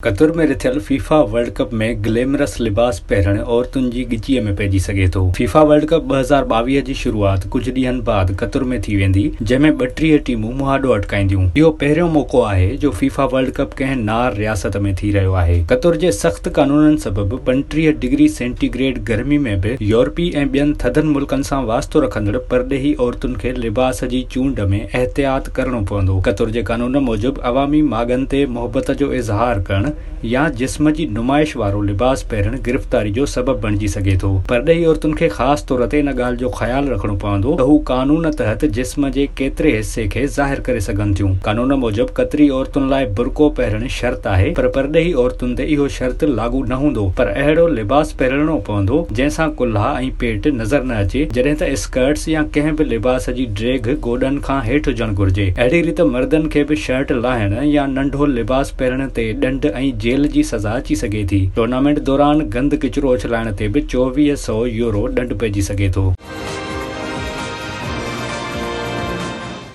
قطر ۾ رٿيل FIFA world cup ۾ glamorous لباس پهرڻ عورتن جي ڳچيء ۾ پئجي سگهي ٿو. فيفا ورلڊ ڪپ 2022 جي شروعات ڪجهه ڏينهن بعد قطر ۾ ٿي ويندي، جنهن ۾ 32 ٽيمون مهاڏو اٽڪائينديون. اهو پهريون موقعو آهي جو فيفا ورلڊ ڪپ ڪنهن نار رياست ۾ ٿي رهيو آهي. قطر جي سخت قانونن سبب 35 ڊگري سينٽي گريڊ گرمي ۾ به يورپي ۽ ٻين ٿڌن ملڪن سان واسطو رکندڙ پرڏيهي عورتن کي لباس جي چونڊ ۾ احتياط ڪرڻو پوندو. قطر جي قانون موجب عوامي ماڳن تي محبت جو اظهار ڪرڻ يا جسم جي نمائش وارو لباس پهرڻ گرفتاري جو سبب بڻجي سگهي ٿو. پرڏيهي عورتن کي خاص طور تي ان ڳالهه جو خيال رکڻو پوندو ته هو قانون تحت جسم جي ڪيتري حصي کي ظاهر ڪري سگهن ٿيون. قانون موجب قطري عورتن لاء برقعو پهرڻ شرط آهي پر پرڏيهي عورتن تي اهو شرط لاڳو نه هوندو پر اهڙو لباس پهرڻو پوندو جنهن سان ڪلها ۽ پيٽ نظر نه اچي جڏهن ته اسڪرٽس يا ڪنهن به لباس جي ڊيگهه گوڏن کان هيٺ هجڻ گهرجي. اهڙي ريت مردن کي به شرٽ لاهڻ يا ننڍو لباس پهرڻ تي ڏنڊ ۽ جيل جي سزا اچي سگهي ٿي. ٽورنامينٽ دوران گند ڪچرو اڇلائڻ تي به 24 سئو يورو ڏنڊ پئجي سگهي ٿو.